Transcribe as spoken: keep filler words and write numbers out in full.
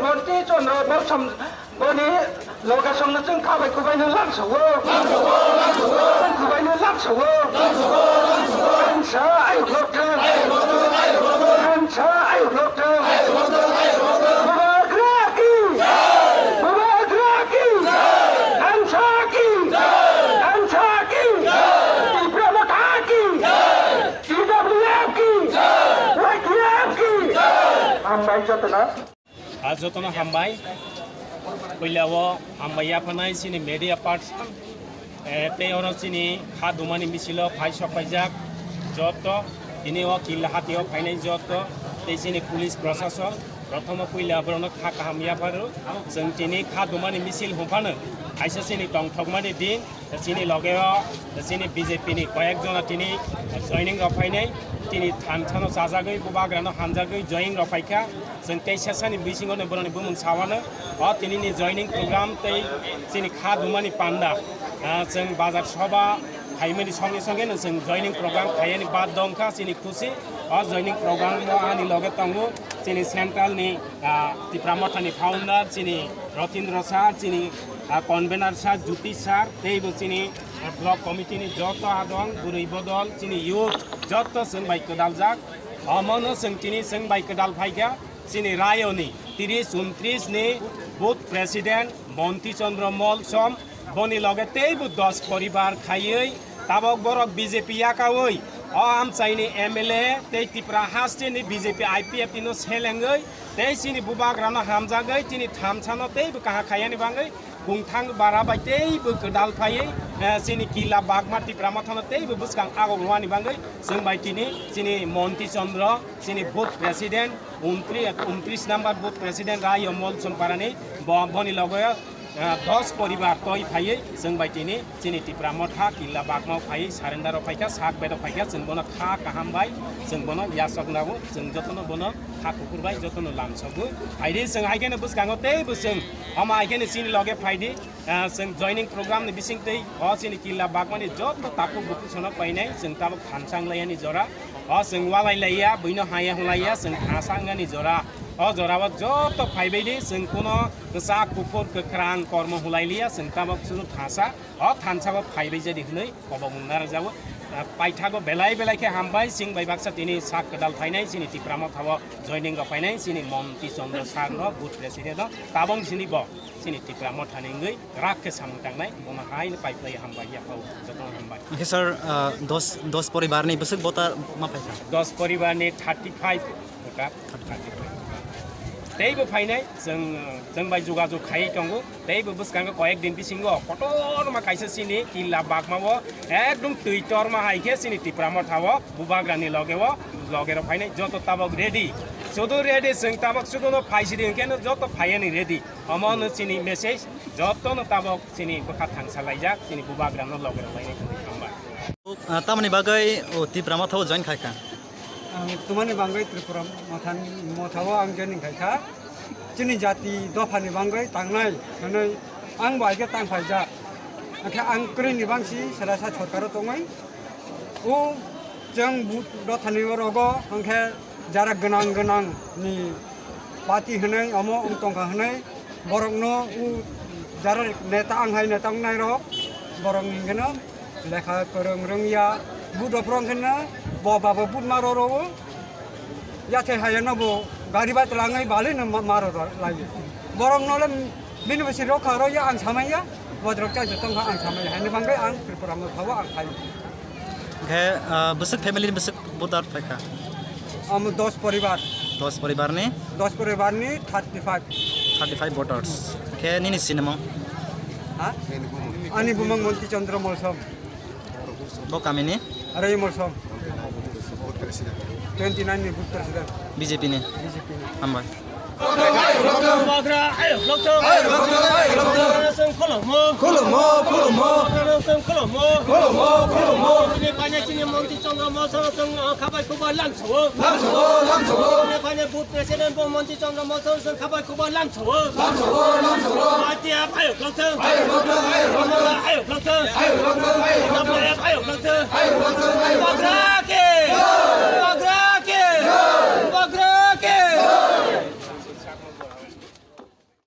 Monti Chandra Molsom boni loge songno chwng kha bai kubaino lamsago. Chwng kubaino lamsago. Lamsa ayuk lokthang. Lamsa ayuk lokthang. Bubagra ki. Bubagra ki. Lamsa ki. Lamsa ki. Tipra Motha ki. T W F ki. Y T F ki. Hambai jotono. Ah, jotono hambai. Puila o hambai yaphanai chini media person, eh, tei oro chini kha dumani misilo phai sok paijak joto, tini o Killa hati o phainai joto, tei chini police prosason, prothomo puila borokno kha kaham yapharo. Chwng tini kha dumani misil hwnphano kaisa chini tongthokmani din. Chini loge o chini B J P ni koyek jona tini joining rok phainai, tini thansa no chajagwi, bubagra no hamjagwi joining rok phaikha. Chwng tei sesa ni bisingo no boroni bumung sawano. O tini ni joining program tei chini kha dumani panda, ah, chwng bazar soba phaimani songe songe no chwng joining program khaiyani bad dongkha chini khusi. O joining program o ani loge tongo chini central ni, ah, Tipra Motha ni founder chini Rotindra sir, chini, ah, convener sir, Jyoti sir, tei bo chini, ah, block committee ni joto adong, bwrwi bodol, chini youth, joto chwng bai kwdaljak. Omo no chwng tini chwng bai kwdal phaikha, chini Rayoni tris untris ni booth president Monti Chandra Molsom, boni loge teibo dos poribar khaiwi tabok borok B J P yakaui o amchaini M L A tei Tipra haste ni B J P I P F T no selengwi tei chini bubagrano hamjagwi chini thamsano teibo kaham khaiyani bagwi bungthang bara bai teibo kwdal phaiwi, eh, chini Killa Bagma Tipra Mothano teibo bwskang agok rwani bagwi chwng bai tini chini Monti Chandra, chini booth president, untri-, untris number booth president Rai Omol Somparani bo-, boni logo, eh, dos poribar toi phaiwi chwng bai tini chini Tipra Motha Killa Bagmao phaiwi surrender rok phaikha, sak bedok phaikha, chwng bono kha kaham bai chwng bono yasok nago, chwng jotono bono kha kuphur bai jotono lamsogo. Phaidi chwng hai kheno bwskango teibo chwng omo hai kheno chini loge phaidi, ah, chwng joining program ni bisingtwi o chini Killa Bagmani joto takhuk bukhuk sono painai chwng tabuk thansa wnglaiyani jora. O chwng walai laiya, buino haya hwnlaiya, chwng thansa wngani jora. O jorao joto phaibaidi chwng kuno kwchak kuphur kwkhrang kormo hwnlailiya, chwng tabuk chwng thansa. O thansa bo phaibai jadi hwnwi kobok wng narwkjago. Ah, paithago belai belai khe hambai, chwng bai baksa tini sak kwdal phainai, chini Tipra Mothao joining rok phainai, chini Monti Chandra sir no booth president no tabung sini bo chini Tipra Mothani wngwi rak khe samung tangnai, bono haino paiplai hambai, yapao jotono hambai. Hwnkhe sir, ah, dos, dos poribarni bwswk voter ma phaikha? Dos poribarni thirty five voter. Teibo phainai, chwng, chwng bai jogajog khaiwi tongo. Teibo bwskango koyek din bisingo kotorma kaisa chini Killa Bagmao ekdom twi torma hai khe chini Tipra Mothao bubagrani logeo, logero phainai joto tabok ready. Sudu ready, chwng tabok suduno phaisidi hwnkhe no joto phaiani ready. Omo no chini message, jotono tabok chini bwkha thangsa laijak, chini bubagrano logero lainai hwnwi hambai. Ah, tamoni bagwi o Tipra Mothao join khaikha? Ang tumani bagwi Tripura Mothan-, Mothao ang joining khaikha. Chini jati dophani bagwi tangnai hwnwi ang bo hai khe tang phaijak. Hwnkhe ang kwrwini bangsi selasa sorkaro tongwi. O chwng bu-, dothani rogo hwnkhe jara gwnang gwnang ni party hwnwi omo wng tongkha hwnwi borokno o jara neta ang hai neta wngnai rok borok ni hwnkhe no lekha kwrwng rwngya budok rok hwnkhe no bo babo but ma roro o yathai hai no bo gari bai twlangwi balwi no ma-, ma roro lai borok no le. Bini bwswi rok kha rw ya ang samai ya, bodrok chai se tong kha ang samai ya, hani bangwi ang Tripura Motha o ang khai. Khe, ah, bwswk family ni bwswk voter phai kha? Amo dos poribar. Dos poribar ni? Dos poribar ni thirty five. Thirty five voters. Khe nini sinimung? Ha? Ani bumung Monti Chandra Molsom. Bo kamini? Are Molsom. Twenty nine ni booth president. B J P ni? B J P ni. Hambai. Bagra, ayok lokthong. Ayok lokthong, ayok lokthong. Bagra song kholomo. Kholomo, kholomo. Bagra song kholomo. Kholomo, kholomo. Chini panya chini Monti Chandra Molsom song, ah, khabai khubai lamsogo. Lamsogo, lamsogo. Chini panya booth president bo Monti Chandra Molsom song khabai khubai lamsogo. Lamsogo, lamsogo. Party of ayok lokthong. Ayok lokthong, ayok lokthong. Ayok lokthong. Ayok lokthong, ayok lokthong. Ayok lokthong.